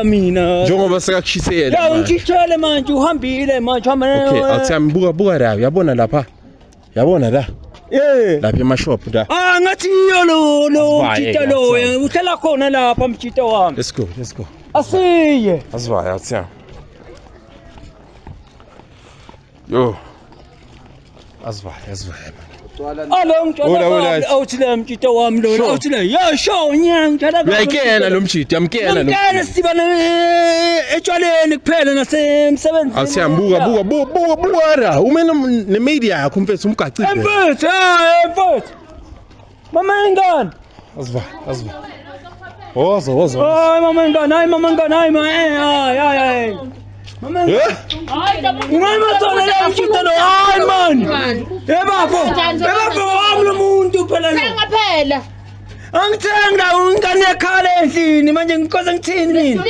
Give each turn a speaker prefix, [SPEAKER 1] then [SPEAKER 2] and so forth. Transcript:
[SPEAKER 1] Mina
[SPEAKER 2] Njengoba sekakushise yena.
[SPEAKER 1] Ya
[SPEAKER 2] manje.
[SPEAKER 1] ungitshele manje uhambile manje uhamba.
[SPEAKER 2] Okay, awuthami buka buka la, uyabona lapha. Uyabona la,
[SPEAKER 1] Eh.
[SPEAKER 2] lapha emashop la.
[SPEAKER 1] Ah ngathi iyo lo lo
[SPEAKER 2] Asivaye,
[SPEAKER 1] mjita lo
[SPEAKER 2] asivaye.
[SPEAKER 1] uhlala khona lapha mjita wami.
[SPEAKER 2] Let's go, let's go.
[SPEAKER 1] Asiye.
[SPEAKER 2] Asivaye, awuthami. Yo. Asivaye, asivaye man.
[SPEAKER 1] Alo ngitshela
[SPEAKER 2] Hola, hola.
[SPEAKER 1] kabi, awuthi le mjita wami lo
[SPEAKER 2] Sure.
[SPEAKER 1] awuthi le ya sho nya ngitshela kabi.
[SPEAKER 2] Uyayikena lo mjidi, uyamkena lo.
[SPEAKER 1] Ngiyamkena sibana etshwaleni kuphela nasemsebenzini.
[SPEAKER 2] Awuthami buka buka buka buka buka la. Ume ne media yakho mfethu umgacile.
[SPEAKER 1] Mfethu, hayi mfethu. Mama ingane.
[SPEAKER 2] Asivaye, asivaye. Woza, woza.
[SPEAKER 1] Hayi mama ingane, hayi mama ingane, hayi ma eh hayi hayi hayi. Mama ingane.
[SPEAKER 2] Eh?
[SPEAKER 1] Hayi mathola la mjita lo, hayi man. Eh bafo. Eh bafo wami lo muntu phela lo.
[SPEAKER 3] Thenga phela.
[SPEAKER 1] Angithengi la ingane yakhala endlini manje ngikose ngithini mina?